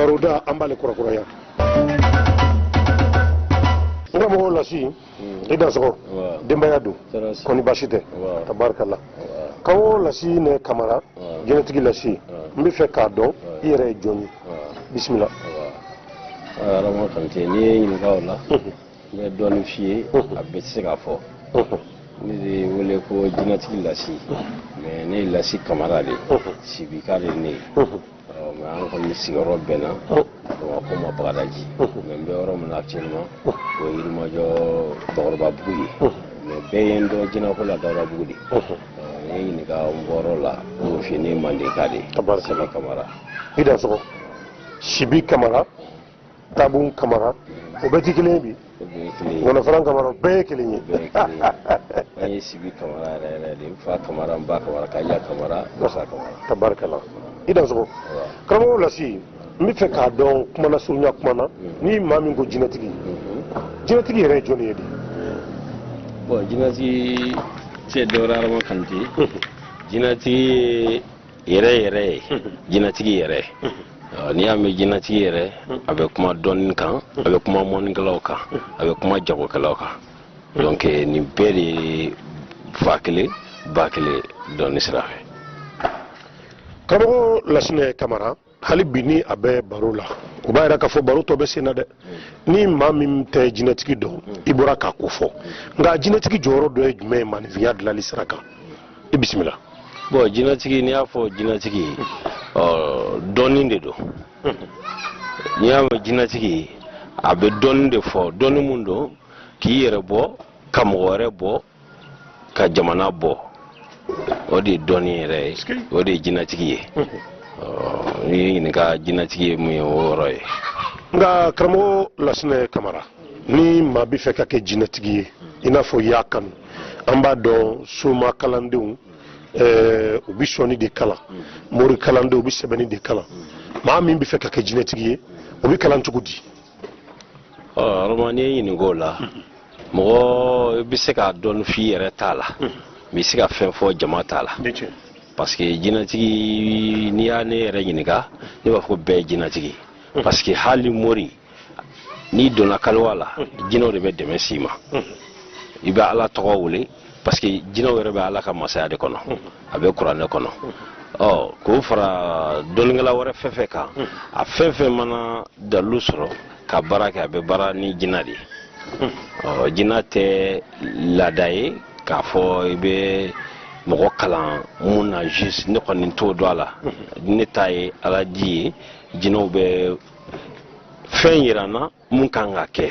Baroda, an b'ale kurakuraya. N karamɔgɔ Lasi, i dansɔgɔ. Denbaya don? Kɔni baasi tɛ? Tabarikala. Karamɔgɔ Lasinɛ Kamara, jinɛtigi Lasi, n bɛ fɛ k'a dɔn i yɛrɛ ye jɔn ye. Bisimila. Adama Kante, n'i ye ɲininka o la, n bɛ dɔɔnin f'i ye, a bɛɛ tɛ se k'a fɔ. Ne de wele ko jinɛtigi Lasi, mais ne ye Lasi Kamara de ye, Sibika de ye ne ye. Mais an kɔni sigiyɔrɔ bɛnna Bamakɔ ma Bagadaji, mais n bɛ yɔrɔ min na actuellement, o ye Yirimajɔ Bakɔrɔbabugu ye, mais bɛɛ ye n dɔn jinɛko la Dawudabugu de. N ye ɲininka n bɔyɔrɔ la, n y'o f'i ye, ne ye Mandenka de ye, Sibi Kamara. I dansɔgɔ. Sibi Kamara, Tabun Kamara, o bɛɛ ti kelen ye bi? Ngɔnɔfaran Kamara, o bɛɛ ye kelen ye. An ye Sibi Kamara yɛrɛ yɛrɛ de, n fa Kamara, n ba Kamara, Kaja Kamara, Musa Kamara. Tabarikala, i dansɔgɔ. Karamɔgɔ Lasi, n bɛ fɛ k'a dɔn kuma na surunya kuma na, ni maa min ko jinɛtigi, jinɛtigi yɛrɛ ye jɔnni ye de? Bon, jinɛtigi tɛ dɔwɛrɛ, Adama Kante, jinɛtigi ye yɛrɛ yɛrɛ ye, jinɛtigi yɛrɛ. N'i y'a mɛn jinɛtigi yɛrɛ, a bɛ kuma dɔnni kan, a bɛ kuma mɔnnikɛlaw kan, a bɛ kuma jagokɛlaw kan. Donc nin bɛɛ de ye fa kelen ba kelen dɔnni sira fɛ. Karamɔgɔ Lasinɛ Kamara, hali bi ni a bɛ baro la, o b'a yira k'a fɔ baro tɔ bɛ sen na dɛ. Ni maa min tɛ jinɛtigi dɔn, i bɔra k'a ko fɔ, nka jinɛtigi jɔyɔrɔ dɔ ye jumɛn ye maaninfinya dilanli sira kan? I bisimila. Bon, jinɛtigi, n'i y'a fɔ jinɛtigi, ɔ dɔnni de don. N'i y'a mɛn jinɛtigi, a bɛ dɔnni de fɔ, dɔnni mun don k'i yɛrɛ bɔ, ka mɔgɔ wɛrɛ bɔ, ka jamana bɔ, o de ye dɔnni yɛrɛ ye, o de ye jinɛtigi ye. N'i ye ɲininka jinɛtigi ye mun ye, o yɔrɔ ye. Nka karamɔgɔ Lasinɛ Kamara, ni maa bɛ fɛ ka kɛ jinɛtigi ye, i n'a fɔ i y'a kanu, an b'a dɔn soma kalandenw, u bɛ sɔnni de kalan, mori kalandenw, u bɛ sɛbɛnni de kalan. Maa min bɛ fɛ ka kɛ jinɛtigi ye, o bɛ kalan cogo di? Ɔ Adama, n'i ye ɲininka o la, mɔgɔ bɛ se k'a dɔɔni f'i yɛrɛ t'a la, mais i bɛ se ka fɛn fɔ jama t'a la, parce que jinɛtigi, n'i y'a ne yɛrɛ ɲininka, ne b'a fɔ ko bɛɛ ye jinɛtigi, parce que hali mori, n'i donna kaliwa la, jinɛw de bɛ dɛmɛ s'i ma. I bɛ Ala tɔgɔ wele, parce que jinɛw yɛrɛ bɛ Ala ka masaya de kɔnɔ, a bɛ kuranɛ kɔnɔ. Ɔ k'o fara dɔnnikɛla wɛrɛ fɛn fɛn kan, a fɛn fɛn mana dalilu sɔrɔ ka baara kɛ, a bɛ baara ni jinɛ de ye. Ɔ jinɛ tɛ laada ye k'a fɔ i bɛ mɔgɔ kalan mun na juste, ne kɔni t'o dɔn a la. Ne ta ye Ala di ye, jinɛw bɛ fɛn yira n na mun kan ka kɛ,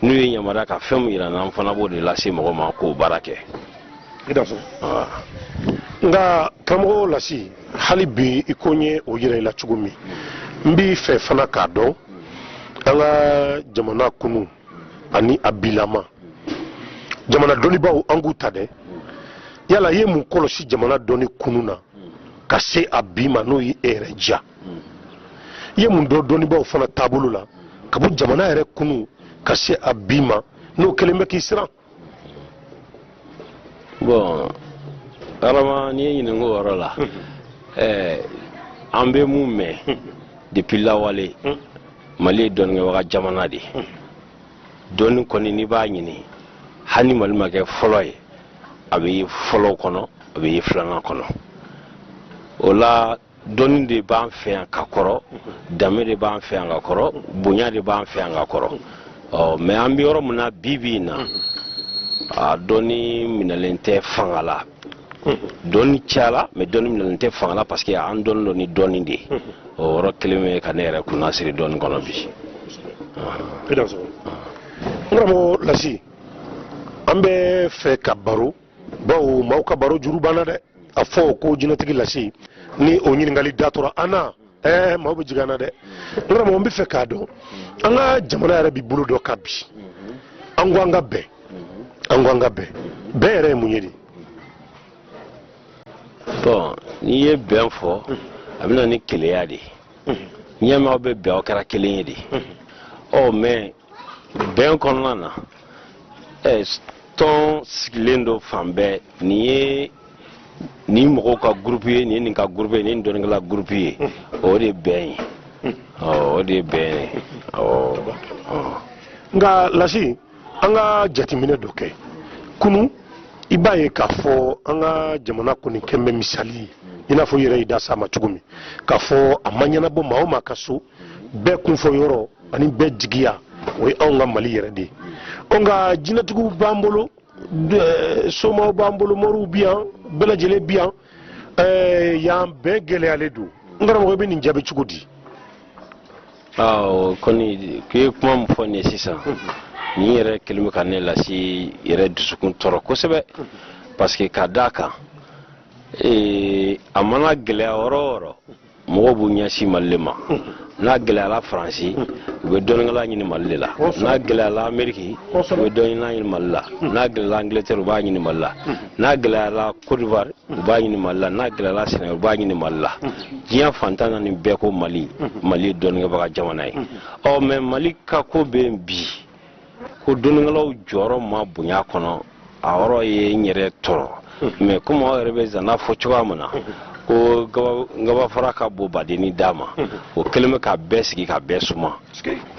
n'u ye yamaruya ka fɛn mun yira n na, n fana b'o de lase mɔgɔ ma k'o baara kɛ. I da sɔrɔ. Nka karamɔgɔ Lasi, hali bi i ko n ye o yira i la cogo min, n b'i fɛ fana k'a dɔn an ka jamana kunu ani a bilama, jamana dɔnnibaaw, an k'u ta dɛ. Yala i ye mun kɔlɔsi jamana dɔnni kunu na ka se a bi ma, n'o ye e yɛrɛ diya? I ye mun dɔn dɔnnibaaw fana taabolo la ka bɔ jamana yɛrɛ kunu ka se a bi ma, n'o kɛlen bɛ k'i siran? Bon Adama, n'i ye ɲininka o yɔrɔ la, ɛɛ an bɛ mun mɛn depuis lawale, Mali ye dɔnnikɛbaga jamana de ye. Dɔnni kɔni, n'i b'a ɲini, hali ni Mali ma kɛ fɔlɔ ye, a bɛ ye fɔlɔ kɔnɔ, a bɛ ye filanan kɔnɔ. O la dɔnni de b'an fɛ yan ka kɔrɔ, danbe de b'an fɛ yan ka kɔrɔ, bonya de b'an fɛ yan ka kɔrɔ. Ɔ mais an bɛ yɔrɔ min na bi bi in na, a dɔnni minɛlen tɛ fanga la. Dɔnni cayala, mais dɔnni minɛlen tɛ fanga la, parce que an dɔnni dɔn ni dɔnni de ye. O yɔrɔ kelen bɛ ka ne yɛrɛ kunna siri dɔnni kɔnɔ bi. I da sɔrɔ. N karamɔgɔ Lasi, an bɛ fɛ ka baro, bawo maaw ka baro juru banna dɛ. A fɔ ko jinɛtigi Lasi, ni o ɲininkali datora an na, maaw bɛ jigin an na dɛ. N karamɔgɔ, n bɛ fɛ k'a dɔn an ka jamana yɛrɛ bi bolo dɔ kan bi. An ko an ka bɛn, an ko an ka bɛn, bɛn yɛrɛ ye mun ye de? Bon, n'i ye bɛn fɔ, a bɛ na ni keleya de ye. N'i y'a mɛn aw bɛ bɛn, aw kɛra kelen ye de. Ɔ mais bɛn kɔnɔna na, tɔn sigilen don fan bɛɛ. Nin ye nin mɔgɔw ka groupe ye, nin ye nin ka groupe ye, nin ye nin dɔnnikɛla groupe ye, o de ye bɛn ye. Ɔ O de ye bɛn ye. Awɔ. Nka Lasi, an ka jateminɛ dɔ kɛ kunu, i b'a ye k'a fɔ an ka jamana kɔni kɛn bɛ misali ye, i n'a fɔ i yɛrɛ y'i da s'a ma cogo min, k'a fɔ a ma ɲɛnabɔ maa o maa ka so, bɛɛ kunfɔ yɔrɔ ani bɛɛ jigiya, o ye anw ka Mali yɛrɛ de ye. Ɔ nka jinɛtigiw b'an bolo, somaw b'an bolo, moriw bi yan, bɛɛ lajɛlen bi yan. Yan bɛn gɛlɛyalen don. N karamɔgɔ, i bɛ nin jaabi cogo di? Awɔ, kɔni k'i ye kuma min fɔ nin ye sisan, nin yɛrɛ kɛlen bɛ ka ne Lasi yɛrɛ dusukun tɔɔrɔ kosɛbɛ, parce que ka d'a kan, a mana gɛlɛya yɔrɔ o yɔrɔ, mɔgɔw b'u ɲɛsin Mali de ma. N'a gɛlɛyara Faransi, u bɛ dɔnnikɛla ɲini Mali de la. N'a gɛlɛyara Ameriki, u bɛ dɔnnikɛla ɲini Mali la. N'a gɛlɛyara Angleterre, u b'a ɲini Mali la. N'a gɛlɛyara Côte d'Ivoire, u b'a ɲini Mali la. N'a gɛlɛyara Sénégal, u b'a ɲini Mali la. Diɲɛ fantan naani bɛɛ ko Mali, Mali ye dɔnnikɛbaga jamana ye. Ɔ mais Mali ka ko bɛ yen bi ko dɔnnikɛlaw jɔyɔrɔ ma bonya kɔnɔ, a yɔrɔ ye n yɛrɛ tɔɔrɔ. Mais komi aw yɛrɛ bɛ zana fɔ cogoya min na ko ngabafara ka bon badenni d'a ma, o kɛlen bɛ ka bɛɛ sigi ka bɛɛ suma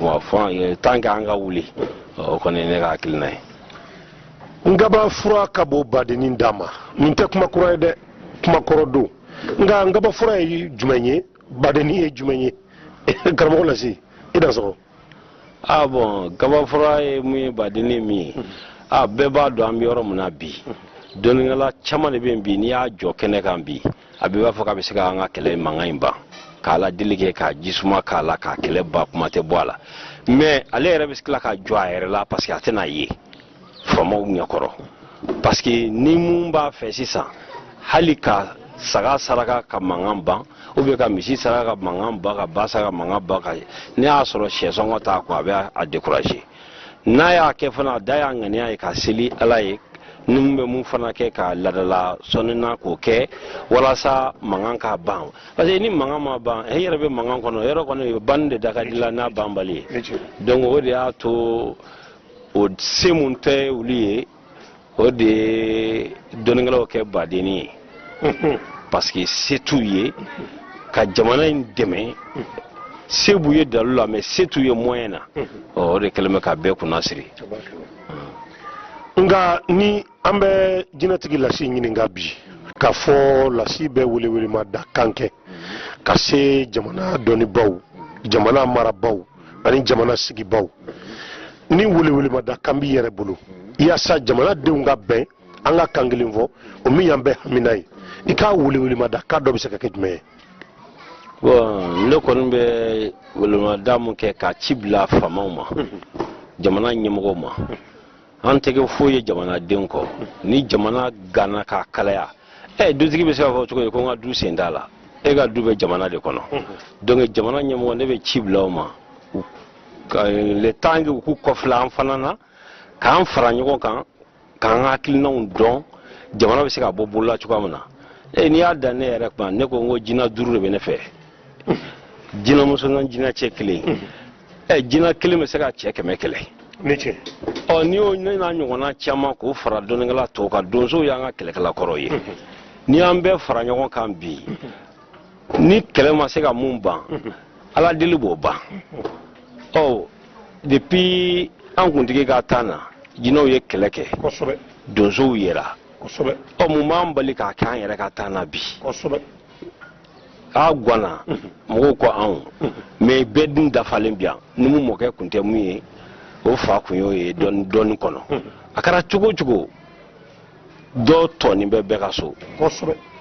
wa fɔ tant que an ka wuli, o kɔni ye ne ka hakilina ye. Ngaba fura ka bon badenni d'a ma, nin tɛ kuma kura ye dɛ, kuma kɔrɔ don. Nka ngaba fura ye jumɛn ye, badenni ye jumɛn ye? Karamɔgɔ Lasi, i dansɔgɔ. Ah bon, gabafura ye mun ye, badenni ye min ye, a bɛɛ b'a dɔn. An bɛ yɔrɔ min na bi, dɔnnikɛla caman de bɛ yen bi. N'i y'a jɔ kɛnɛ kan bi, a bɛɛ b'a fɔ k'a bɛ se k'an ka kɛlɛ mankan in ban, k'a la deli kɛ, k'a jisuma k'a la, k'a kɛlɛ ban, kuma tɛ bɔ a la. Mais ale yɛrɛ bɛ tila ka jɔ a yɛrɛ la, parce que a tɛna ye faamaw ɲɛkɔrɔ, parce que ni mun b'a fɛ sisan, hali ka saga saraka ka mankan ban, ou bien ka misi saraka ka mankan ban, ka ba saraka ka mankan ban, ka ne y'a sɔrɔ sɛsɔngɔ t'a kun, a bɛ a décourager. N'a y'a kɛ fana, a da y'a ŋaniya ye ka seli Ala ye, ni mun bɛ mun fana kɛ ka ladala sɔnni na k'o kɛ walasa mankan ka ban, parce que ni mankan ma ban, e yɛrɛ bɛ mankan kɔnɔ yɔrɔ kɔni, banni de da ka di la n'a banbali ye. Donc o de y'a to o se mun tɛ olu ye, o de ye dɔnnikɛlaw kɛ badenni ye, parce que se t'u ye ka jamana in dɛmɛ. Se b'u ye dalu la, mais se t'u ye moyen na. Ɔ o de kɛlen bɛ ka bɛɛ kunna siri. Nka ni an bɛ jinɛtigi Lasi ɲininka bi, k'a fɔ Lasi bɛ welewelema da kan kɛ ka se jamana dɔnnibaw, jamana marabaw ani jamana sigibaw, ni welewelema da kan b'i yɛrɛ bolo yaasa jamanadenw ka bɛn, an ka kan kelen fɔ, o min y'an bɛɛ hamina ye, i ka welewelema da kan dɔ bɛ se ka kɛ jumɛn ye? Bon, ne kɔni bɛ weleweleda mun kɛ ka ci bila faamaw ma, jamana ɲɛmɔgɔw ma, an tɛ kɛ foyi ye jamanaden kɔ. Ni jamana ganna k'a kalaya, ɛ dutigi bɛ se k'a fɔ cogo di ko n ka du sen t'a la? E ka du bɛ jamana de kɔnɔ. Donc jamana ɲɛmɔgɔ, ne bɛ ci bila o ma, le temps que u k'u kɔfilɛ an fana na, k'an fara ɲɔgɔn kan, k'an hakilinaw dɔn, jamana bɛ se ka bɔ bolola cogoya min na. E n'i y'a dan ne yɛrɛ kuma, ne ko n ko jinɛ duuru de bɛ ne fɛ, jinɛmuso na, jinɛ cɛ kelen. Ɛ jinɛ kelen bɛ se ka cɛ 100 kɛlɛ. Ne cɛ. Ɔ n'i y'o ne n'a ɲɔgɔnna caman k'o fara dɔnnikɛla tɔw kan, donsow y'an ka kɛlɛkɛla kɔrɔ ye. N'i y'an bɛɛ fara ɲɔgɔn kan bi, ni kɛlɛ ma se ka mun ban, Ala deli b'o ban. Ɔ depuis an kuntigi ka taa na, jinɛw ye kɛlɛ kɛ, donsow yera. Ɔ mun b'an bali k'a kɛ an yɛrɛ ka taa na bi? A ganna mɔgɔw ko anw, mais bɛɛ dun dafalen bi yan. Ni mun mɔkɛ kun tɛ mun ye, o fa kun y'o ye dɔɔni dɔɔni kɔnɔ. A kɛra cogo o cogo, dɔ tɔnin bɛ bɛɛ ka so.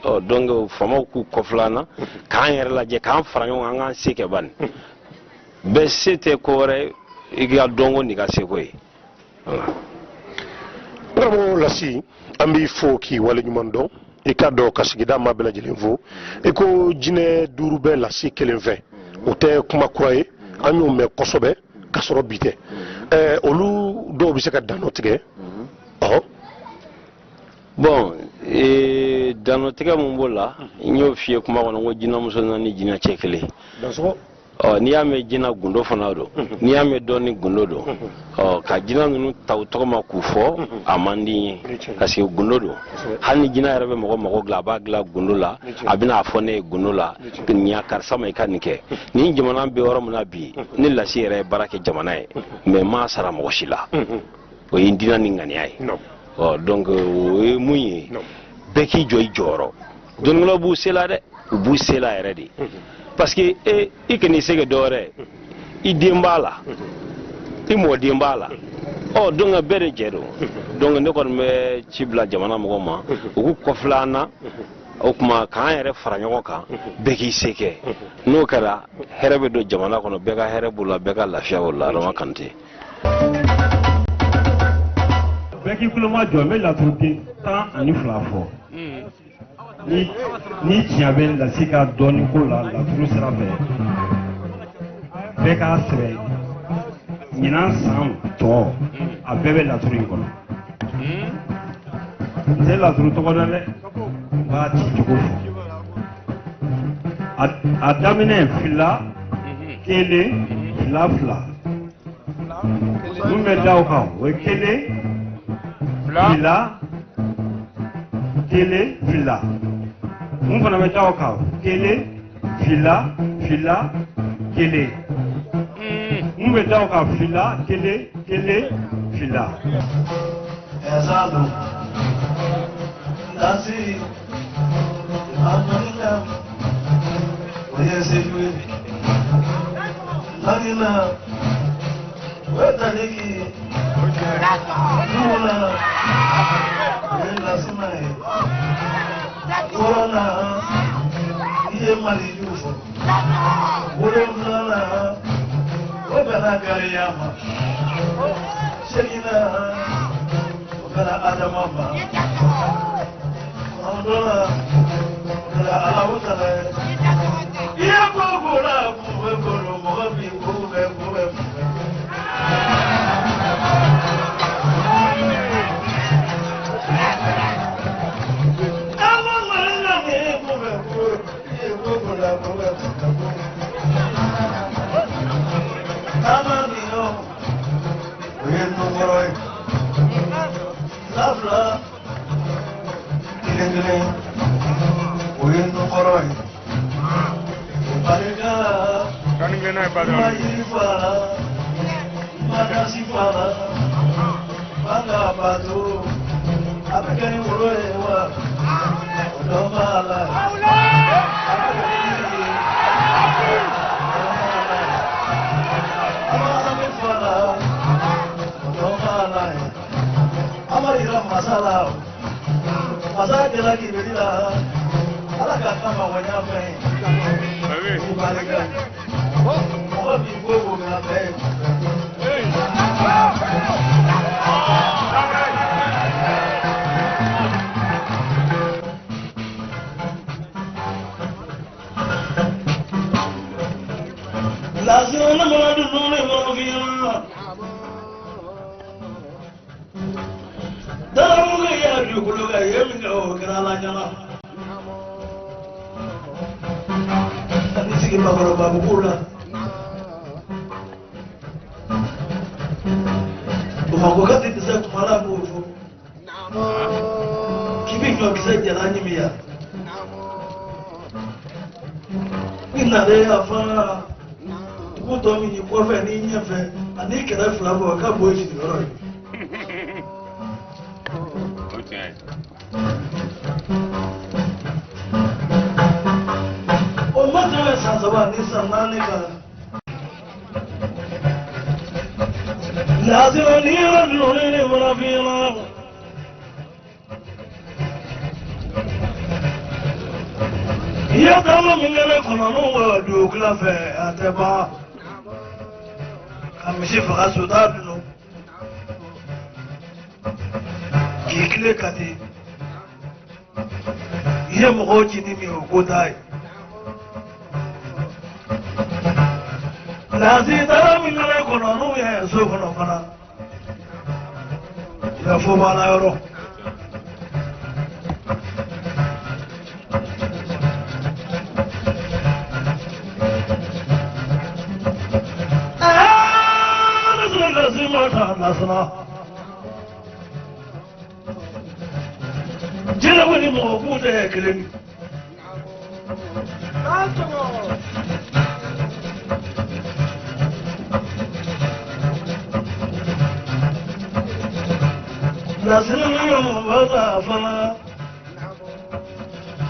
Ɔ donc faamaw k'u kɔfilɛ an na, k'an yɛrɛ lajɛ, k'an fara ɲɔgɔn kan, an k'an se kɛ bani. Bɛɛ se tɛ ko wɛrɛ, i ka dɔnko n'i ka seko ye. Karamɔgɔ Lasi, an b'i fo k'i waleɲuman dɔn. I ka dɔn ka sigida maa bɛɛ lajɛlen fo. I ko jinɛ duuru bɛ Lasi kelen fɛ, o tɛ kuma kura ye, an y'o mɛn kosɛbɛ ka sɔrɔ bi tɛ. Ɛɛ olu dɔw bɛ se ka danɔ tigɛ? Ɔhɔ. Bon, danɔtigɛ mun b'o la, n y'o f'i ye kuma kɔnɔ, n ko jinɛmuso naani, jinɛ cɛ kelen. Ɔ, n'i y'a mɛn jinɛ, gundo fana don. N'i y'a mɛn dɔnni, gundo don. Ɔ, ka jinɛ ninnu ta u tɔgɔ ma k'u fɔ, a man di n ye, parce que gundo don. Hali ni jinɛ yɛrɛ bɛ mɔgɔ mago dilan, a b'a dilan gundo la. A bɛna a fɔ ne ye gundo la: nin karisa ma, i ka nin kɛ. Nin jamana bɛ yɔrɔ min na bi, ne lasi yɛrɛ ye baara kɛ jamana ye, mais n m'a sara mɔgɔ si la. O ye diinɛ ni ŋaniya ye. Ɔ, donc o ye mun ye? Bɛɛ k'i jɔ i jɔyɔrɔ. Dɔnnikɛlaw b'u se la dɛ, u b'u se la yɛrɛ de, parce que e i kan'i se kɛ dɔwɛrɛ ye, i den b'a la, i mɔden b'a la. Ɔ, donc bɛɛ de jɛ don. Donc ne kɔni bɛ ci bila jamana mɔgɔw ma, u k'u kɔfilɛ an na. O tuma k'an yɛrɛ fara ɲɔgɔn kan, bɛɛ k'i se kɛ. N'o kɛra, hɛrɛ bɛ don jamana kɔnɔ, bɛɛ ka hɛrɛ b'o la, bɛɛ ka lafiya b'o la. Adama Kante. Bɛɛ k'i tulo majɔ, n bɛ laturuden 12 fɔ. Ni tiɲɛ bɛ lasi ka dɔɔni ko la laturu sira fɛ, bɛɛ k'a sɛbɛn. Ɲinan san tɔ, a bɛɛ bɛ laturu in kɔnɔ. N tɛ laturu tɔgɔ dɔn dɛ, n b'a ci cogo fɔ. A daminɛ 2 1 2 2. Mun bɛ da o kan, o ye 1 2 1 2. Mun fana bɛ da o kan, 1 2 2 1. Mun bɛ da o kan, 2 1 1 2. Ezalo, Lasi, Amanina, Oyesejwe, Lagina, Wetaliki, Nula, Lasinae, Corona, Iye Mali Jufo, Wolonfilana, o bɛnna Gariya ma, Segina, o kɛra Adama ma, kɔnɔntɔnna, o kɛra Alahu tala ye. I ye ko ko la kun bɛ kolo mɔgɔ min ko bɛ ko bɛ kun bɛ. Ala Mali la ni ko bɛ ko i ye ko ko la ko bɛ kun bɛ ko. Taama min yɔ, o ye nunkɔrɔ ye. 2 2 1 1, o ye nunkɔrɔ ye. O barika, ma yiri fɔ a la, ma dasi fɔ a la, ma ka bato, a bɛ kɛ ni wolo ye wa, o dɔ b'a la. A bɛ kɛ ni yiri ye, o dɔ b'a la. A ma hami fɔ a la, o dɔ b'a la. A ma yira masa la, masa jala k'i bɛ la, Ala ka kama wa ɲa fɛn ye. O barika, mɔgɔ min ko ko bɛ a bɛɛ ye. Lasina ne mana dunu ne mana fiɲɛna. Dalamu kɛ yɛrɛ dugukolo kan ye min kɛ, o kɛra Ala ɲɛna. Ka n'i sigi makɔrɔbabugu la. Bamakɔ ka ti dɛsɛ kuma la, b'o fɔ. K'i bɛ ɲɔkisɛ jalan ɲimi yan. Ni nalen a fana dugu tɔ min y'i kɔfɛ n'i ɲɛfɛ ani kɛrɛ fila bɔ k'a bɔ i sigiyɔrɔ ye. O ma tɛmɛ san 3 ni san 4 kan. Lasina ni yɔrɔ ninnu ne fana fi ɲɛna. I ye taama min kɛ ne kɔnɔ n'o bɛ dugukila fɛ, a tɛ ban. Ka misi faga so t'a dun. K'i tile ka di. I ye mɔgɔw ci ni min ye, o ko t'a ye. Lasi taara min kɛ ne kɔnɔ n'u ye so kɔnɔ fana. I bɛ fɔ banna yɔrɔ. Lasi ma lasana. Jinɛ ni mɔgɔ k'u tɛ kelen ye. Lasiri ma fana.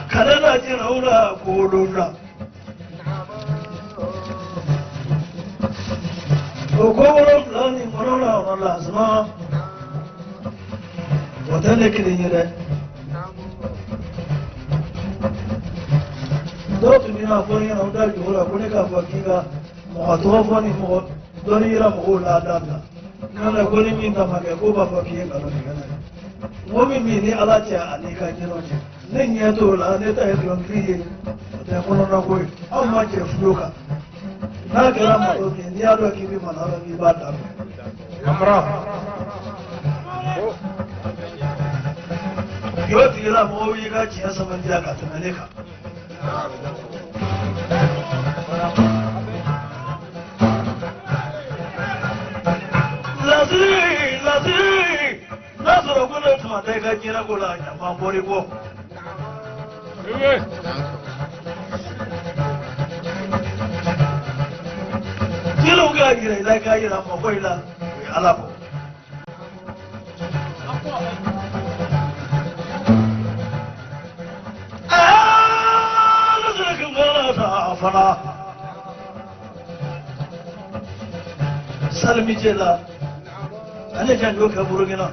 Kana na jinɛw la ko la. O ko wolonfila ni kɔnɔ la o lasana. O tɛ ne kelen ye dɛ. Dɔw tun bɛna fɔ n ɲɛna u da jɔ la ko ne k'a fɔ k'i ka mɔgɔ tɔgɔ fɔ ni mɔgɔ dɔnni yira mɔgɔw la dabila. N'o tɛ ko ni min ta ma kɛ k'o b'a fɔ k'i ye nkalon tigɛ n'a ye. Mɔgɔ min b'i ni Ala cɛ ani ka jinɛw cɛ. Ne ɲɛ t'o la, ne ta ye dɔnkili ye, o tɛ kɔnɔna ko ye. Aw ma jɛ fulo kan. N'a kɛra malo min ye, n'i y'a dɔn k'i bɛ malo dɔn k'i b'a dabila. Y'o tigilamɔgɔw y'i ka tiɲɛ sabaliya ka tɛmɛ ne kan. Lasiri, lasiri, n'a sɔrɔ ko ne tuma tɛ i ka jinɛ ko la, ɲama bɔr'i kɔ. Jinɛw k'a yira i la, i k'a yira mɔgɔ i la, o ye Ala kɔ. Fana salimije la ale janjo kɛ Burukina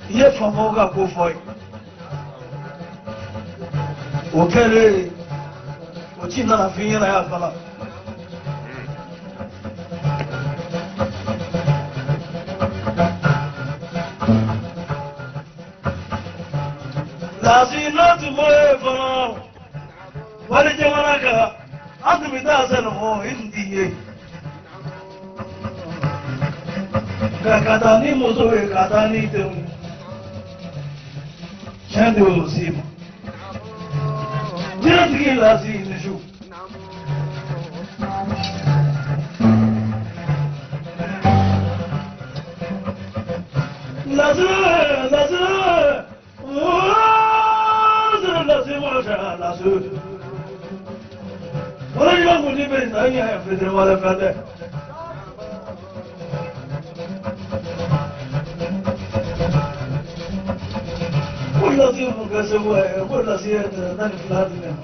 i ye faamaw ka ko fɔ ye o kɛlen o ci nana f'i ɲɛna yan fana. Lasi n'a tun b'o ye fana. Wali jamana kan an tun bɛ taa sɛnɛfɔ i tun t'i ye. Nka ka taa ni muso ye ka taa ni denw ye tiɲɛ de y'o s'i ma. Jinɛtigi lasi ni su. Lasi lasi lasi ma lasi. Wala yɔ kun ni bɛ na ɲɛ fitiri wale fɛn tɛ. Ko lasi mun kɛ segu ye, ko lasi ye 12 di ne ma.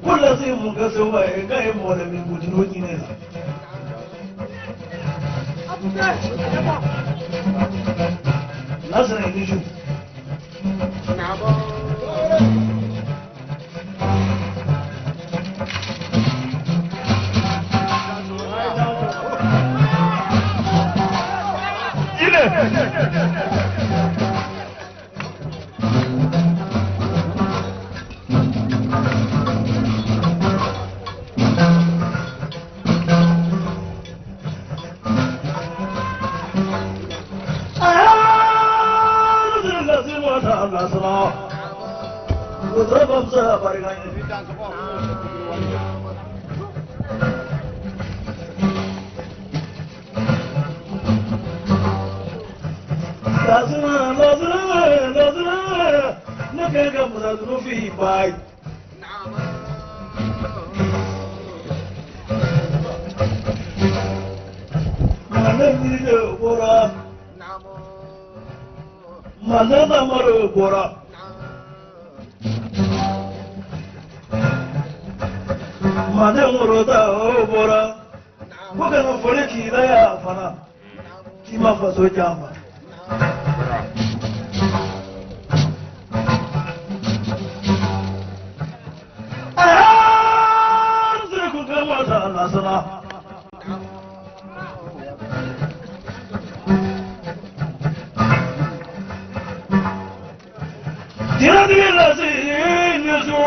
Ko lasi mun kɛ segu ye, k'a ye mɔgɔ de min kuturu ɲini la. Lasana i ni su. Bɔra. Manden worota o bɔra. Ko kana foli k'i la yan fana. K'i ma faso jama. Aa, ne kun kɛ masa lasana. Jinɛtigi lasi ni su.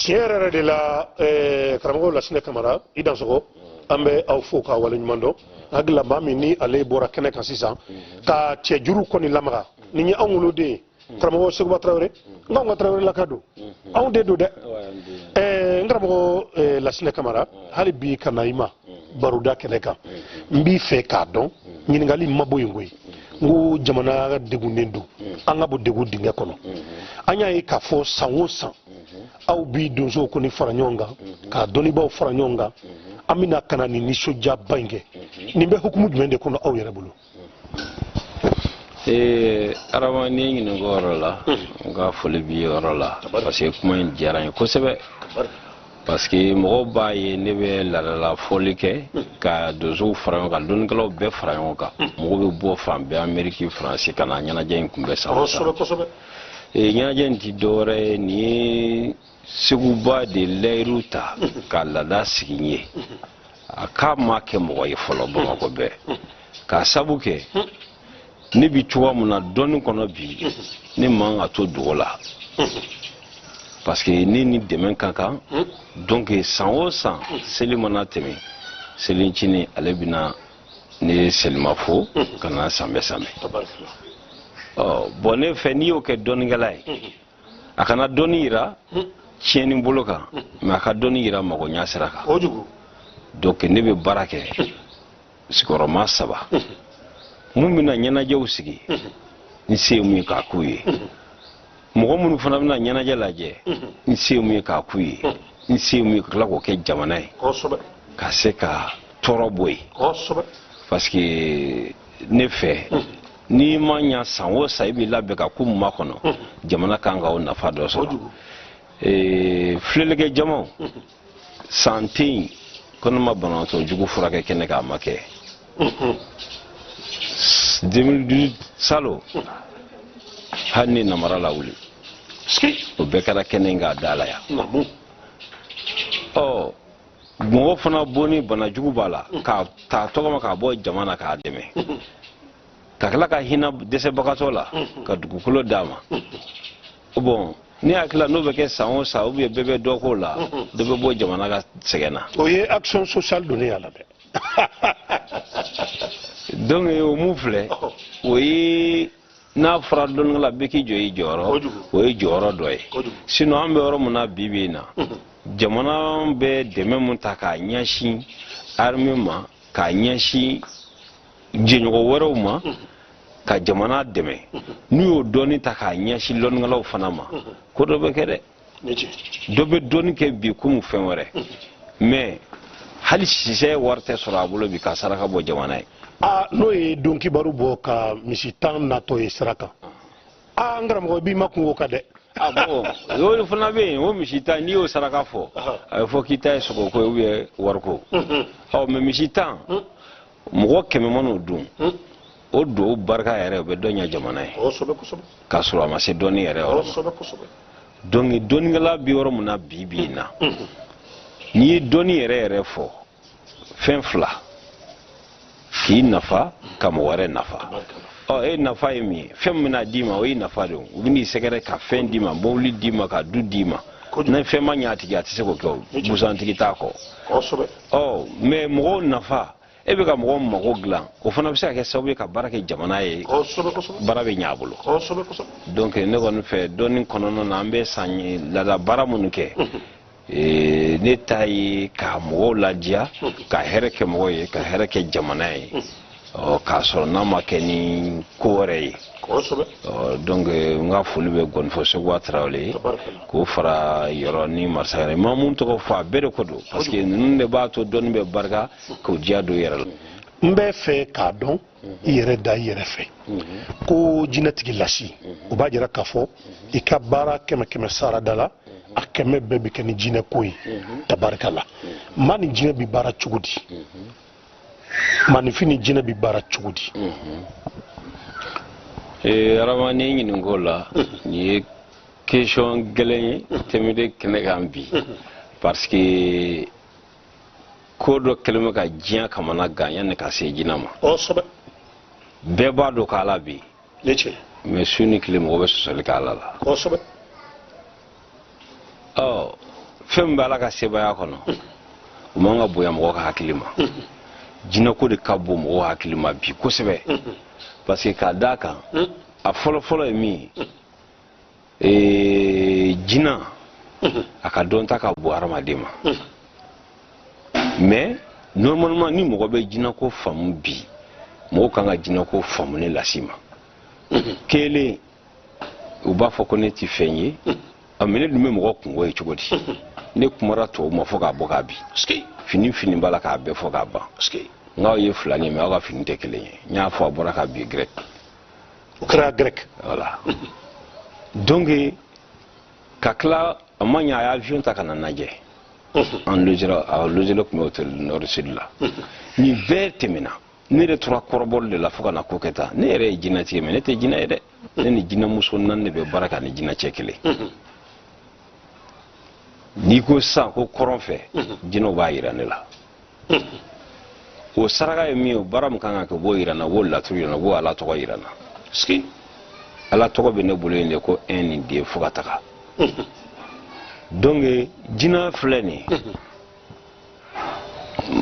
Tiɲɛ yɛrɛ yɛrɛ de la, karamɔgɔ Lasinɛ Kamara, i dansɔgɔ. An bɛ aw fo k'a waleɲuman dɔn. N hakili la, maa min ni ale bɔra kɛnɛ kan sisan ka cɛjuru kɔni lamaga, nin ye anw woloden ye, karamɔgɔ Seguba Tarawele. N k'anw ka Tarawele laka don, anw de don dɛ. N karamɔgɔ Lasinɛ Kamara, hali bi ka na i ma baroda kɛnɛ kan, n b'i fɛ k'a dɔn, ɲininkali ma bɔ yen koyi. N ko jamana degunnen don, an ka bɔ degun dingɛ kɔnɔ. An y'a ye k'a fɔ san o san, aw bi donsow kɔni fara ɲɔgɔn kan ka dɔnnibaaw fara ɲɔgɔn kan, an bɛna ka na nin nisɔndiyaba in kɛ. Nin bɛ hukumu jumɛn de kɔnɔ aw yɛrɛ bolo? Adama, n'i ye ɲininka o yɔrɔ la, n ka foli b'i yɔrɔ la, parce que kuma in diyara n ye kosɛbɛ, parce que mɔgɔw b'a ye ne bɛ laadala fɔli kɛ ka donsow fara ɲɔgɔn kan, dɔnnikɛlaw bɛɛ fara ɲɔgɔn kan. Mɔgɔw bɛ bɔ fan bɛɛ, Ameriki, Faransi, ka na ɲɛnajɛ in kunbɛn san o san. Ɲɛnajɛ in ti dɔwɛrɛ ye, nin ye Seguba de layiru ta ka laada sigi n ye. A k'a ma kɛ mɔgɔ ye fɔlɔ Bamakɔ bɛɛ, k'a sabu kɛ ne bi cogoya mun na dɔnni kɔnɔ bi, ne man ka to dogo la, parce que ne ni dɛmɛ ka kan. Donc san o san, seli mana tɛmɛ, selincinin ale bɛna ne selima fo ka na sanbɛ sanbɛ. Ɔ bɔn, ne fɛ, n'i y'o kɛ dɔnnikɛla ye, a kana dɔnni yira tiɲɛni bolo kan, mais a ka dɔnni yira magoɲa sira kan. Donc ne bɛ baara kɛ sigiyɔrɔma saba. Mun bɛna ɲɛnajɛw sigi, n se ye mun ye k'a k'u ye. Mɔgɔ minnu fana bɛna ɲɛnajɛ lajɛ, n se ye mun ye k'a k'u ye. N se ye mun ye ka tila k'o kɛ jamana ye, ka se ka tɔɔrɔ bɔ yen, parce que ne fɛ, n'i ma ɲa, san o san i b'i labɛn ka ko mun makɔnɔ, jamana kan ka o nafa dɔ sɔrɔ. Filɛlikɛ jamaw, san tɛ yen ko ne ma banabaatɔ jugu furakɛ kɛnɛ kan, a ma kɛ. 2018 salo, hali ni namara lawuli, o bɛɛ kɛra kɛnɛ in k'a da la yan. Ɔ mɔgɔ fana bɔ ni bana jugu b'a la, k'a ta tɔgɔ ma k'a bɔ jama na k'a dɛmɛ, ka tila ka hinɛ dɛsɛbagatɔ la, ka dugukolo d'a ma. Bon, ne hakili la, n'o bɛ kɛ san o san, ou bien bɛɛ bɛ dɔ k'o la, dɔ bɛ bɔ jamana ka sɛgɛn na. O ye action sociale donnen y'a la dɛ. Donc o mun filɛ, o ye n'a fɔra dɔnnikɛla bɛɛ k'i jɔ i jɔyɔrɔ, o ye jɔyɔrɔ dɔ ye. Sinon an bɛ yɔrɔ min na bi bi in na, jamana bɛ dɛmɛ mun ta k'a ɲɛsin armée ma, k'a ɲɛsin jɛɲɔgɔn wɛrɛw ma ka jamana dɛmɛ, n'u y'o dɔɔni ta k'a ɲɛsin lɔnnikɛlaw fana ma, ko dɔ bɛ kɛ dɛ. Dɔ bɛ dɔɔni kɛ bi komi fɛn wɛrɛ, mais hali sisɛ wari tɛ sɔrɔ a bolo bi ka saraka bɔ jamana ye. Aa, n'o ye don kibaru bɔ ka misi 10 natɔ ye sira kan, aa, n karamɔgɔ, i b'i ma kungo kan dɛ. Ah bon, o fana bɛ yen. O misi 10, n'i y'o saraka fɔ, a bɛ fɔ k'i ta ye sogoko ye ou bien wariko. Ɔ mais misi 10, mɔgɔ 100 man'o dun, o duwawu barika yɛrɛ, o bɛ dɔ ɲɛ jamana ye, k'a sɔrɔ a ma se dɔnni yɛrɛ yɔrɔ ma. Donc dɔnnikɛla bɛ yɔrɔ min na bi bi in na, n'i ye dɔnni yɛrɛ yɛrɛ fɔ, fɛn fila k'i nafa ka mɔgɔ wɛrɛ nafa. Ɔ e nafa ye min ye, fɛn min bɛna d'i ma, o y'i nafa de ye. U bɛn'i sɛgɛrɛ ka fɛn d'i ma, mobili d'i ma, ka du d'i ma. Ni fɛn ma ɲɛ a tigi, a tɛ se k'o kɛ, o busantigi t'a kɔ. Ɔ mais mɔgɔw nafa, e bɛ ka mɔgɔw mago dilan, o fana bɛ se ka kɛ sababu ye ka baara kɛ jamana ye, baara bɛ ɲɛ a bolo. Donc ne kɔni fɛ, dɔnni kɔnɔna na, an bɛ san laada baara minnu kɛ, ne ta ye ka mɔgɔw ladiya, ka hɛrɛ kɛ mɔgɔw ye, ka hɛrɛ kɛ jamana ye, ɔ k'a sɔrɔ n'a ma kɛ ni ko wɛrɛ ye. Ɔ donc n ka foli bɛ Gɔnifɔ Seguba Tarawele ye, k'o fara Yɔrɔ ni Marisa yɛrɛ ma mun tɔgɔ fɔ, a bɛɛ de ko don, parce que ninnu de b'a to dɔnni bɛ barika k'o diya don i yɛrɛ la. N bɛ fɛ k'a dɔn i yɛrɛ da i yɛrɛ fɛ ko jinɛtigi lasi, o b'a jira k'a fɔ i ka baara kɛmɛ kɛmɛ sara da la, a 100 bɛɛ bɛ kɛ ni jinɛ ko ye. Tabarikala, maa ni jinɛ bɛ baara cogo di? Maninfin ni jinɛ bɛ baara cogo di? Adama, n'i ɲininka o la, nin ye question gɛlɛn ye tɛmɛden kɛnɛ kan bi, parce que ko dɔ kɛlen bɛ ka diɲɛ kamana gan yanni ka se jinɛ ma. Bɛɛ b'a dɔn k'Ala bɛ yen, mais su ni tile mɔgɔ bɛ sɔsɔli kɛ Ala la. Ɔ Fɛn min bɛ Ala ka sebaaya kɔnɔ, o man ka bonya mɔgɔ ka hakili ma. Jinɛko de ka bon mɔgɔw hakili ma bi kosɛbɛ, parce que k'a d'a kan, a fɔlɔfɔlɔ ye min ye, jinɛ a ka dɔnta ka bon hadamaden ma. Mais normalement, ni mɔgɔ bɛ jinɛko faamu bi, mɔgɔw kan ka jinɛko faamu ne lasi ma. Kelen, u b'a fɔ ko ne ti fɛn ye, mais ne dun bɛ mɔgɔ kungo ye cogo di? Ne kumara tubabu ma fo k'a bɔ k'a bin, fini fini b'a la k'a bɛɛ fɔ k'a ban. N k'aw ye fila ye, mais aw ka fini tɛ kelen ye. N y'a fɔ, a bɔra ka bin grec. O kɛra grec. Voilà, donc ka tila, a ma ɲɛ, a ye avion ta ka na lajɛ. An logera, a logelen tun bɛ hôtel Nord Sud la. Nin bɛɛ tɛmɛna, ne yɛrɛ tora kɔrɔbɔli de la fo ka na ko kɛ tan. Ne yɛrɛ ye jinɛtigi ye, mais ne tɛ jinɛ ye dɛ. Ne ni jinɛmuso naani de bɛ baara kɛ ani jinɛcɛ kelen. N'i ko sisan ko kɔrɔn fɛ, jinɛw b'a yira ne la. O saraka ye min ye, o baara min kan ka kɛ, o b'o yira n na, o b'o laturu yira n na, o b'o Ala tɔgɔ yira n na. Ala tɔgɔ bɛ ne bolo yen de, ko 1 ni 2 fo ka taga. Donc jinɛ filɛ nin ye,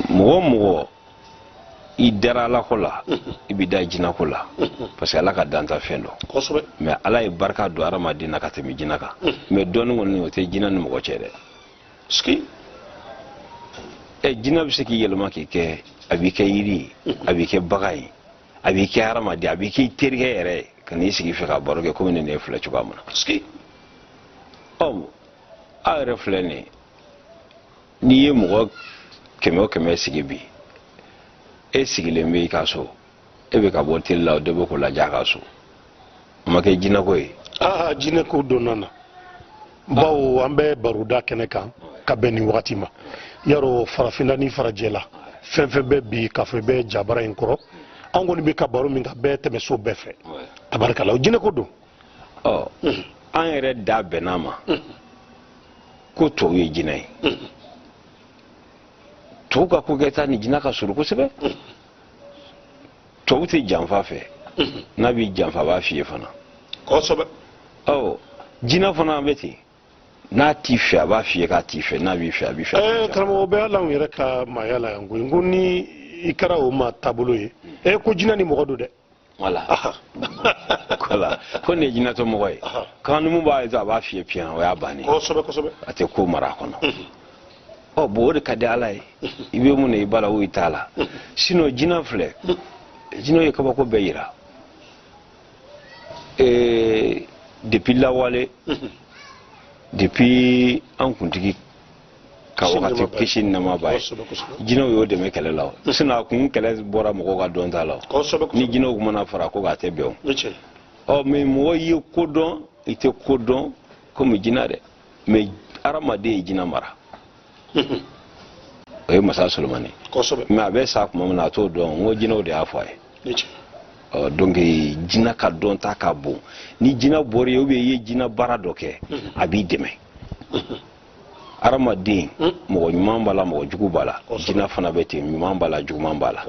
mɔgɔ o mɔgɔ i dara Ala ko la, i bɛ da jinɛ ko la, parce que Ala ka danta fɛn dɔn. Mais Ala ye barika don hadamaden na ka tɛmɛ jinɛ kan. Mais dɔɔni kɔni, o tɛ jinɛ ni mɔgɔ cɛ dɛ. Ɛ, jinɛ bɛ se k'i yɛlɛma k'i kɛ, a b'i kɛ yiri ye, a b'i kɛ bagan ye, a b'i kɛ hadamaden, a b'i k'i terikɛ yɛrɛ ye, ka n'i sigi fɛ ka baro kɛ komi ne ne filɛ cogoya min na. Ɔ, aw yɛrɛ filɛ nin ye, n'i ye mɔgɔ 100 o 100 sigi bi, e sigilen bɛ i ka so, e bɛ ka bɔ télé la, o dɔ bɛ k'o lajɛ a ka so, o ma kɛ jinɛko ye? Aa, jinɛko donna na, bawo an bɛ baroda kɛnɛ kan ka bɛn nin wagati ma. Yarɔ, farafinna ni farajɛla, fɛn fɛn bɛ bi k'a fɔ i bɛ jabara in kɔrɔ, an kɔni bɛ ka baro min kan, bɛɛ tɛmɛ so bɛɛ fɛ, tabarikala, o jinɛko don. Ɔ, an yɛrɛ da bɛnna ma ko tubabu ye jinɛ ye. Tubabu ka ko kɛta ni jinɛ ka surun kosɛbɛ. Tubabu tɛ janfa fɛ, n'a b'i janfa, a b'a f'i ye fana. Ɔ, jinɛ fana bɛ ten, n'a t'i fɛ, a b'a f'i ye k'a t'i fɛ, n'a b'i fɛ, a b'i fɛ. Ɛɛ karamɔgɔ, bɛɛ hali anw yɛrɛ ka maaya la yan koyi, n ko ni i kɛra o maa taabolo ye, ɛ, ko jinɛ ni mɔgɔ don dɛ. Voilà, ko nin ye jinɛtɔ mɔgɔ ye, kan ni mun b'a ye, a b'a f'i ye piyan, o y'a bannen. kosɛbɛ kosɛbɛ A tɛ ko mara a kɔnɔ. Ɔ bon, o de ka di Ala ye. I bɛ mun na, i b'a la o i t'a la. Sinon jinɛ filɛ, jinɛw ye kabako bɛɛ yira depuis lawale, depuis an kuntigi ka wagati, kisi ni nɛɛma b'a ye. Jinɛw y'o dɛmɛ kɛlɛ la o, sinon a kun kɛlɛ bɔra mɔgɔw ka dɔn ta la o. Ni jinɛw kumana fara ko k'a tɛ bɛn o. Ɔ, mais mɔgɔ ye ko dɔn, i tɛ ko dɔn komi jinɛ dɛ. Mais hadamaden ye jinɛ mara, o ye masa Solomani. Mais a bɛ sa tuma min na, a t'o dɔn. N ko jinɛw de y'a fɔ a ye. Ɔ, donc jinɛ ka dɔn ta ka bon. Ni jinɛ bɔra ye, ou bien i ye jinɛ baara dɔ kɛ, a b'i dɛmɛ. Hadamaden, mɔgɔ ɲuman b'a la, mɔgɔ jugu b'a la. Jinɛ fana bɛ ten, ɲuman b'a la, juguman b'a la.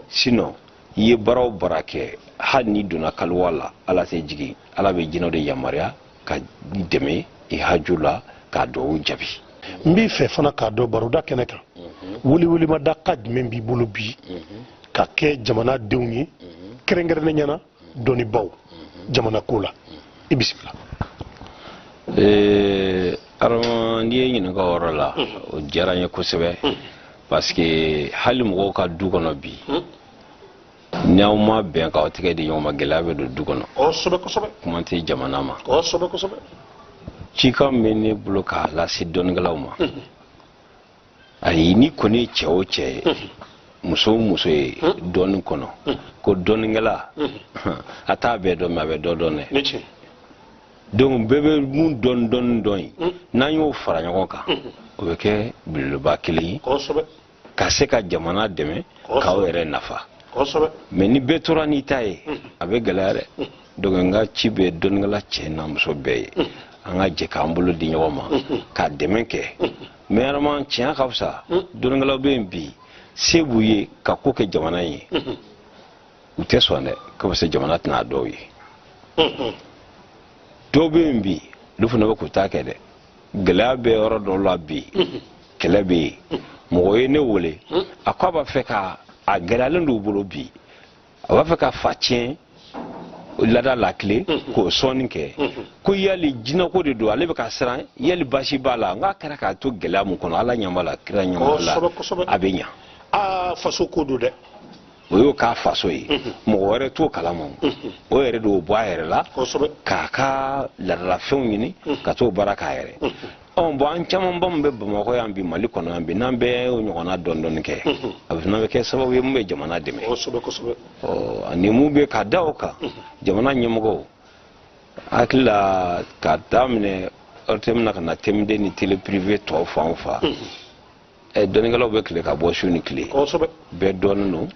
Sinon i ye baara o baara kɛ, hali n'i donna kaliwa la, Ala tɛ jigin, Ala bɛ jinɛw de yamaruya ka i dɛmɛ i haju la, k'a duwawu jaabi. N b'i fɛ fana k'a dɔn, baroda kɛnɛ kan, welewelemada ka jumɛn b'i bolo bi ka kɛ jamana denw ye, kɛrɛnkɛrɛnnen ɲɛna dɔnnibaw jamana ko la? I bisimila. Adama, n'i ye ɲininka o yɔrɔ la, o diyara n ye kosɛbɛ, parce que hali mɔgɔw ka du kɔnɔ bi, n'aw ma bɛn k'aw tɛgɛ di ɲɔgɔn ma, gɛlɛya bɛ don du kɔnɔ. kosɛbɛ kosɛbɛ Kuma tɛ jamana ma. kosɛbɛ kosɛbɛ Cikan bɛ ne bolo k'a lase dɔnnikɛlaw ma. Ayi, ni kɔni ye cɛ o cɛ ye, muso o muso ye dɔnni kɔnɔ, ko dɔnnikɛla a t'a bɛɛ dɔn, mais a bɛ dɔ dɔn dɛ. Ni tiɲɛ. Donc bɛɛ bɛ mun dɔn dɔnni dɔn ye, n'an y'o fara ɲɔgɔn kan, o bɛ kɛ belebeleba kelen ye ka se ka jamana dɛmɛ, k'aw yɛrɛ nafa. Mais ni bɛɛ tora n'i ta ye, a bɛ gɛlɛya dɛ. Donc n ka ci bɛ dɔnnikɛla cɛ n'a muso bɛɛ ye, an ka jɛ k'an bolo di ɲɔgɔn ma ka dɛmɛ kɛ. Mais vraiment, tiɲɛ ka fisa, dɔnnikɛlaw bɛ yen bi, se b'u ye ka ko kɛ jamana ye, u tɛ sɔn dɛ, ko parce que jamana tɛna dɔw ye. Dɔw bɛ yen bi, olu fana bɛ k'u ta kɛ dɛ. Gɛlɛya bɛ yɔrɔ dɔw la bi, kɛlɛ bɛ yen. Mɔgɔ ye ne wele, a ko a b'a fɛ ka a gɛlɛyalen d'u bolo bi, a b'a fɛ ka fa tiɲɛ lada la tile k'o sɔnni kɛ, ko yali jinɛko de don, ale bɛ ka siran, yali baasi b'a la. N k'a kɛra k'a to gɛlɛya mun kɔnɔ, Ala ɲɛ b'a la, kira ɲɛ b'a la, a bɛ ɲa. Aa, faso ko don dɛ. O y'o k'a faso ye, mɔgɔ wɛrɛ t'o kalama, o yɛrɛ de y'o bɔ a yɛrɛ la k'a ka laadalafɛnw ɲini ka t'o baara k'a yɛrɛ. Ɔ bɔn, an camanba min bɛ Bamakɔ yan bi, Mali kɔnɔ yan bi, n'an bɛɛ y'o ɲɔgɔnna dɔɔni dɔɔni kɛ, a fana bɛ kɛ sababu ye mun bɛ jamana dɛmɛ. Ɔ ani mun bɛ ka da o kan, jamana ɲɛmɔgɔw hakili la, k'a daminɛ RTM na ka na TMD ni télé privé tɔ fan o fan, dɔnnikɛlaw bɛ tile ka bɔ su ni tile. Bɛɛ dɔnnen don,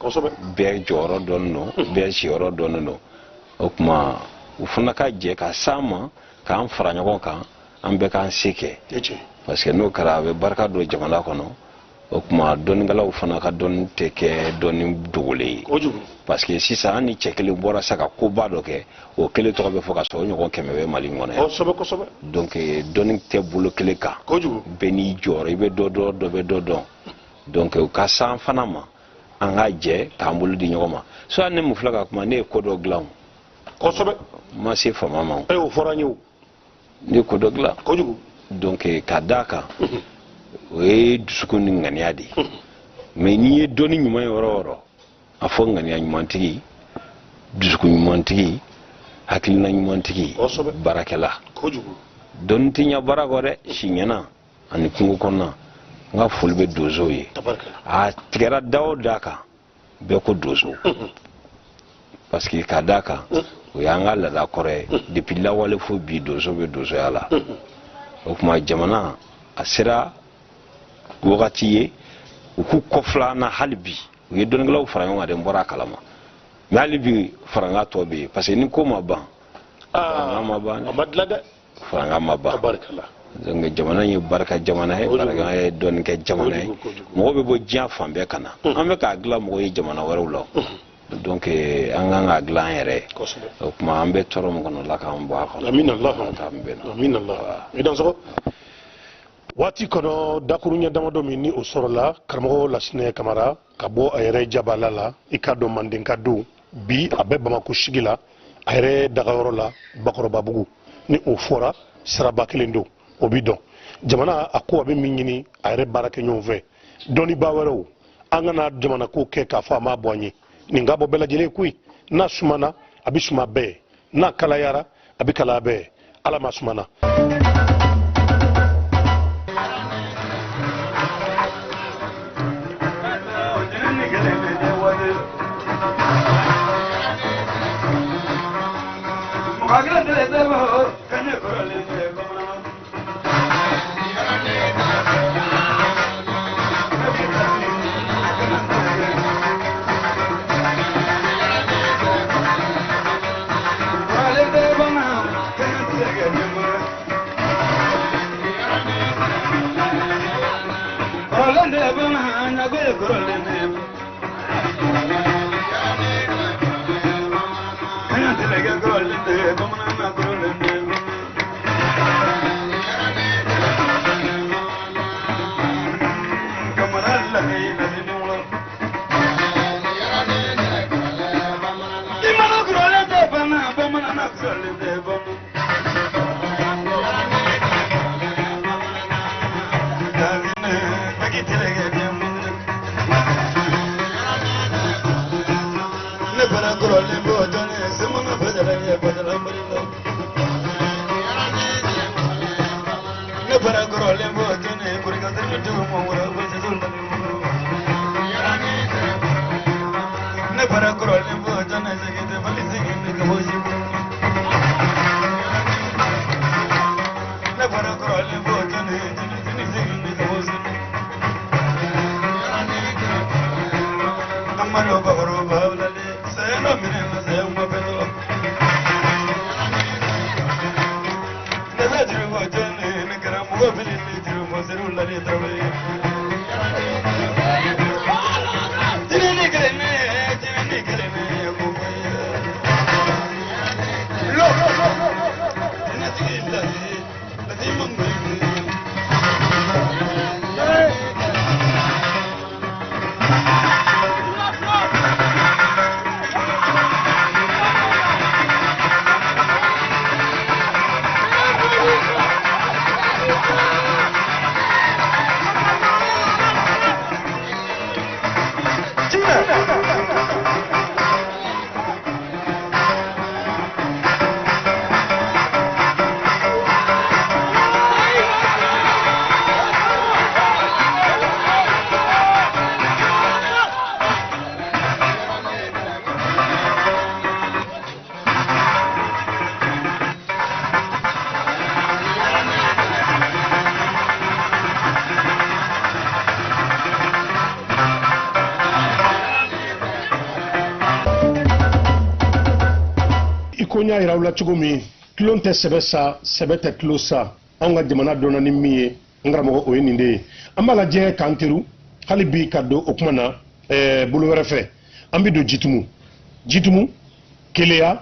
bɛɛ jɔyɔrɔ dɔnnen don, bɛɛ siyɔrɔ dɔnnen don. O tuma u fana ka jɛ ka s'an ma, k'an fara ɲɔgɔn kan, an bɛɛ k'an se kɛ, parce que n'o kɛra, a bɛ barika don jamana kɔnɔ. O tuma dɔnnikɛlaw fana ka dɔnni tɛ kɛ dɔnni dogolen ye, parce que sisan an ni cɛ kelen bɔra sa ka koba dɔ kɛ, o kelen tɔgɔ bɛ fɔ ka sɔrɔ o ɲɔgɔn 100 bɛ Mali kɔnɔ yan. Donc dɔnni tɛ bolo kelen kan, bɛɛ n'i jɔyɔrɔ, i bɛ dɔ dɔn, dɔ bɛ dɔ dɔn. Donc u ka s'an fana ma, an ka jɛ k'an bolo di ɲɔgɔn ma. Soit ne mun filɛ ka kuma, ne ye ko dɔ dilan o. N ma se fama ma o. O fɔra n ye o. Ne ye ko dɔ dilan. Donc ka d'a kan, o ye dusukun ni ŋaniya de ye. Mais n'i ye dɔnni ɲuman ye yɔrɔ o yɔrɔ, a fɔ ŋaniya ɲumantigi, dusukun ɲumantigi, hakilina ɲumantigi, baarakɛla. Dɔnni tɛ ɲɛ baara kɔ dɛ, si ɲɛna ani kungo kɔnɔna. N ka foli bɛ donsow ye. A tigɛra da o da kan, bɛɛ ko donso, parce que ka d'a kan, o y'an ka laada kɔrɔ ye depuis lawale fo bi, donso bɛ donsoya la. O tuma jamana a sera wagati ye u k'u kɔfila na hali bi, u ye dɔnnikɛlaw fara ɲɔgɔn kan de, n bɔra a kalama. Mais hali bi faranga tɔ bɛ yen, parce que ni ko ma ban, faranga ma ban. A ma dilan dɛ. Faranga ma ban. Donc jamana ye barika jamana ye, barika ye dɔnnikɛ jamana ye. Mɔgɔ bɛ bɔ diɲɛ fan bɛɛ ka na, an bɛ k'a dilan mɔgɔ ye jamana wɛrɛw la. Donc an kan k'a dilan an yɛrɛ ye. O tuma an bɛ tɔɔrɔ min kɔnɔ, Ala k'an bɔ a kɔnɔ. Amina Allah. Amina Allah. I dansɔgɔ. Waati kɔnɔ, dakuruɲɛ damadɔ min ni o sɔrɔla karamɔgɔ Lasinɛ Kamara ka bɔ a yɛrɛ jabala la, i k'a dɔn mandenka don bi, a bɛ Bamako sigi la, a yɛrɛ dagayɔrɔ la Bakɔrɔbabugu. Ni o fɔra, siraba kelen don, o bi dɔn. Jamana a ko a bɛ min ɲini a yɛrɛ baara kɛ ɲɔgɔn fɛ, dɔnnibaa wɛrɛw, an kana jamana ko kɛ k'a fɔ a m'a bɔ an ye. Nin ka bɔ bɛɛ lajɛlen koyi, n'a sumana a bɛ suma bɛɛ ye, n'a kalayara a bɛ kalaya bɛɛ ye. Ala ma sumana. Ne fana kɔrɔlen b'o dɔn ne, semana bɛɛ ye bɛɛ. I ko n y'a yira aw la cogo min, tulon tɛ sɛbɛ sa, sɛbɛ tɛ tulon sa. Anw ka jamana dɔnna ni min ye, n karamɔgɔ, o ye nin de ye. An b'a lajɛ k'an teru hali bi ka don o kuma na bolo wɛrɛ fɛ. An bɛ don Jitumu, Jitumu, Keleya.